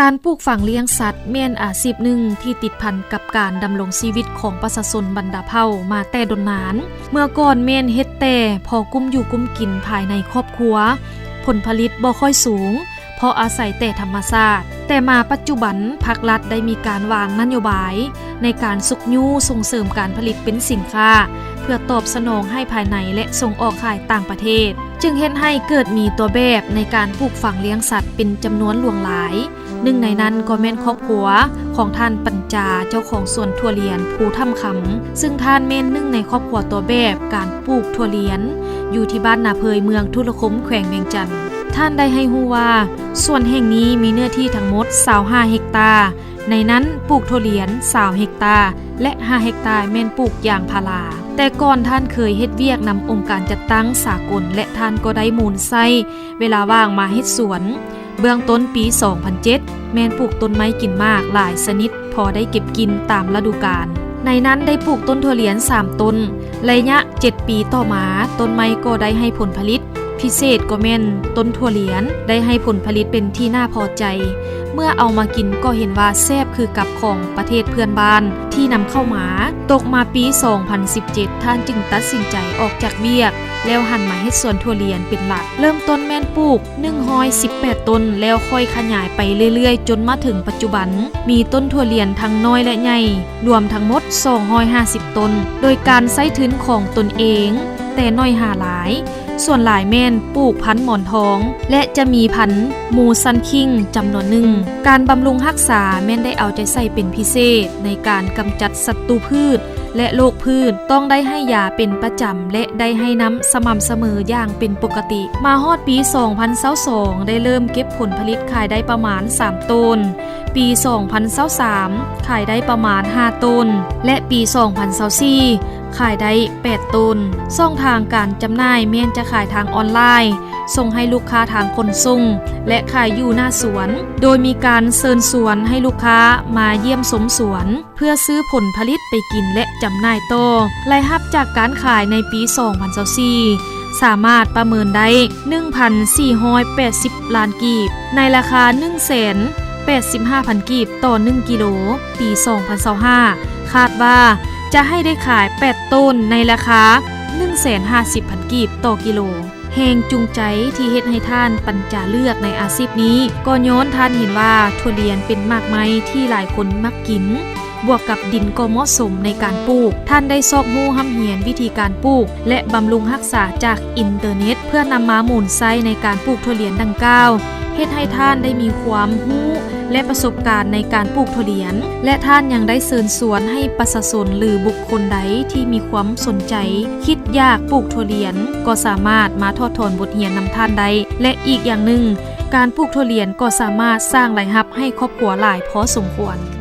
ການປູກຝັງລ້ຽງສັດແມ່ນອາຊີບໜຶ່ງທີ່ຕິດພັນກັບການດຳລົງຊີວິດຂອງປະຊາຊົນບັນດາເຜົ່າມາແຕ່ດົນນານ. ເມື່ອກ່ອນແມ່ນເຮັດແຕ່ພໍກຸ້ມຢູ່ກຸ້ມກິນພາຍໃນຄອບຄົວ, ຜົນຜະລິດບໍ່ຄ່ອຍສູງ ເພາະອາໄສແຕ່ທຳມະຊາດ, ແຕ່ມາປັດຈຸບັນ ພັກລັດໄດ້ມີການວາງນະໂຍບາຍໃນການຊຸກຍູ້ສົ່ງເສີມການຜະລິດເປັນສິນຄ້າ ເພື່ອຕອບສະໜອງໃຫ້ພາຍໃນ ແລະ ສົ່ງອອກຂາຍຕ່າງປະເທດ, ຈຶ່ງເຮັດໃຫ້ເກີດມີຕົວແບບໃນການປູກຝັງລ້ຽງສັດເປັນຈຳນວນຫຼວງຫຼາຍ. ໜຶ່ງໃນນັ້ນກໍແມ່ນຄອບຄົວຂອງທ່ານປັນຈາ ເຈົ້າຂອງສວນຖົ່ວລຽນພູຖ້ຳຄຳ, ຊຶ່ງທ່ານແມ່ນໜຶ່ງໃນຄອບຄົວຕົວແບບການປູກຖົ່ວລຽນ ຢູ່ທີ່ບ້ານນາເພີຍ ເມືອງທຸລະຄົມ ແຂວງວຽງຈັນ. ທ່ານໄດ້ໃຫ້ຮູ້ວ່າ ສວນແຫ່ງນີ້ມີເນື້ອທີ່ທັງໝົດຊາວຫ້າເຮັກຕາ, ໃນນັ້ນປູກຖົ່ວລຽນຊາວເຮັກຕາ ແລະ ຫ້າເຮັກຕາແມ່ນປູກຢາງພາລາ. ແຕ່ກ່ອນທ່ານເຄີຍເຮັດວຽກນຳອົງການຈັດຕັ້ງສາກົນ ແລະ ທ່ານກໍໄດ້ມູນໃຊ້ເວລາວ່າງມາເຮັດສວນ. ເບື້ອງຕົ້ນປີສອງພັນເຈັດ ແມ່ນປູກຕົ້ນໄມ້ກິນໝາກຫຼາຍຊະນິດ ພໍໄດ້ເກັບກິນຕາມລະດູການ. ໃນນັ້ນໄດ້ປູກຕົ້ນຖົ່ວລຽນສາມຕົ້ນ. ໄລຍະເຈັດປີຕໍ່ມາ, ຕົ້ນໄມ້ກໍໄດ້ໃຫ້ຜົນຜະລິດ, ພິເສດກໍແມ່ນຕົ້ນຖົ່ວລຽນໄດ້ໃຫ້ຜົນຜະລິດເປັນທີ່ໜ້າພໍໃຈ. ເມື່ອເອົາມາກິນກໍເຫັນວ່າແຊບຄືກັບຂອງປະເທດເພື່ອນບ້ານທີ່ນຳເຂົ້າມາ. ຕົກມາປີສອງພັນສິບເຈັດ ທ່ານຈຶ່ງຕັດສິນໃຈອອກຈາກວຽກ ແລ້ວຫັນມາເຮັດສວນຖົ່ວລຽນເປັນຫຼັກ. ເລີ່ມຕົ້ນແມ່ນປູກ ໜຶ່ງຮ້ອຍສິບແປດຕົ້ນ ແລ້ວຄ່ອຍຂະຫຍາຍໄປເລື້ອຍໆ ຈົນມາເຖິງປັດຈຸບັນ ມີຕົ້ນຖົ່ວລຽນທັງນ້ອຍ ແລະ ໃຫຍ່ ລວມທັງໝົດສອງຮ້ອຍຫ້າສິບຕົ້ນ ໂດຍການໃຊ້ທຶນຂອງຕົນເອງ ແຕ່ໜ້ອຍຫາຫຼາຍ, ສ່ວນຫຼາຍແມ່ນປູກພັນໝອນທອງ ແລະ ຈະມີພັນມູຊັນຄິງຈຳນວນໜຶ່ງ. ການບຳລຸງຮັກສາແມ່ນໄດ້ເອົາໃຈໃສ່ເປັນພິເສດ ໃນການກຳຈັດສັດຕູພືດ ແລະ ໂລກພືດ, ຕ້ອງໄດ້ໃຫ້ຢາເປັນປະຈຳ ແລະ ໄດ້ໃຫ້ນ້ຳສະໝ່ຳສະເໝີຢ່າງເປັນປົກກະຕິ. ມາຮອດປີສອງພັນຊາວສອງ ໄດ້ເລີ່ມເກັບຜົນຜະລິດຂາຍໄດ້ປະມານສາມໂຕນ, ປີສອງພັນຊາວສາມ ຂາຍໄດ້ປະມານຫ້າໂຕນ ແລະ ປີສອງພັນຊາວສີ່ ຂາຍໄດ້ແປດໂຕນ. ຊ່ອງທາງການຈຳໜ່າຍແມ່ນຈະຂາຍທາງອອນລາຍ, ສົ່ງໃຫ້ລູກຄ້າທາງຂົນສົ່ງ ແລະ ຂາຍຢູ່ໜ້າສວນ, ໂດຍມີການເຊີນຊວນໃຫ້ລູກຄ້າມາຢ້ຽມຊົມສວນ ເພື່ອຊື້ຜົນຜະລິດໄປກິນ ແລະ ຈຳໜ່າຍຕໍ່. ລາຍຮັບຈາກການຂາຍໃນປີສອງພັນຊາວສີ່ ສາມາດປະເມີນໄດ້ໜຶ່ງພັນສີ່ຮ້ອຍແປດສິບລ້ານກີບ ໃນລາຄາໜຶ່ງແສນແປດສິບຫ້າພັນກີບຕໍ່ໜຶ່ງກິໂລ. ປີສອງພັນຊາວຫ້າ ຄາດວ່າຈະໃຫ້ໄດ້ຂາຍແປດໂຕນໃນລາຄາໜຶ່ງແສນຫ້າສິບພັນກີບຕໍ່ກິໂລ. ແຮງຈູງໃຈທີ່ເຮັດໃຫ້ທ່ານປັນຈາເລືອກໃນອາຊີບນີ້ ກໍຍ້ອນທ່ານເຫັນວ່າຖົ່ວລຽນເປັນໝາກໄມ້ທີ່ຫຼາຍຄົນມັກກິນ, ບວກກັບດິນກໍເໝາະສົມໃນການປູກ. ທ່ານໄດ້ຊອກຮູ້ຮ່ຳຮຽນວິທີການປູກ ແລະ ບຳລຸງຮັກສາຈາກອິນເຕີເນັດ ເພື່ອນຳມາໝູນໃຊ້ໃນການປູກຖົ່ວລຽນດັ່ງກ່າວ, ເຮັດໃຫ້ທ່ານໄດ້ມີຄວາມຮູ້ ແລະ ປະສົບການໃນການປູກຖົ່ວລຽນ ແລະ ທ່ານຍັງໄດ້ເຊີນຊວນໃຫ້ປະຊາຊົນ ຫຼື ບຸກຄົນໃດທີ່ມີຄວາມສົນໃຈ ຄິດຢາກປູກຖົ່ວລຽນ ກໍສາມາດມາຖອດຖອນບົດຮຽນນຳທ່ານໄດ້ ແລະ ອີກຢ່າງໜຶ່ງ, ການປູກຖົ່ວລຽນກໍສາມາດສ້າງລາຍຮັບໃຫ້ຄອບຄົວຫຼາຍພໍສົມຄວນ.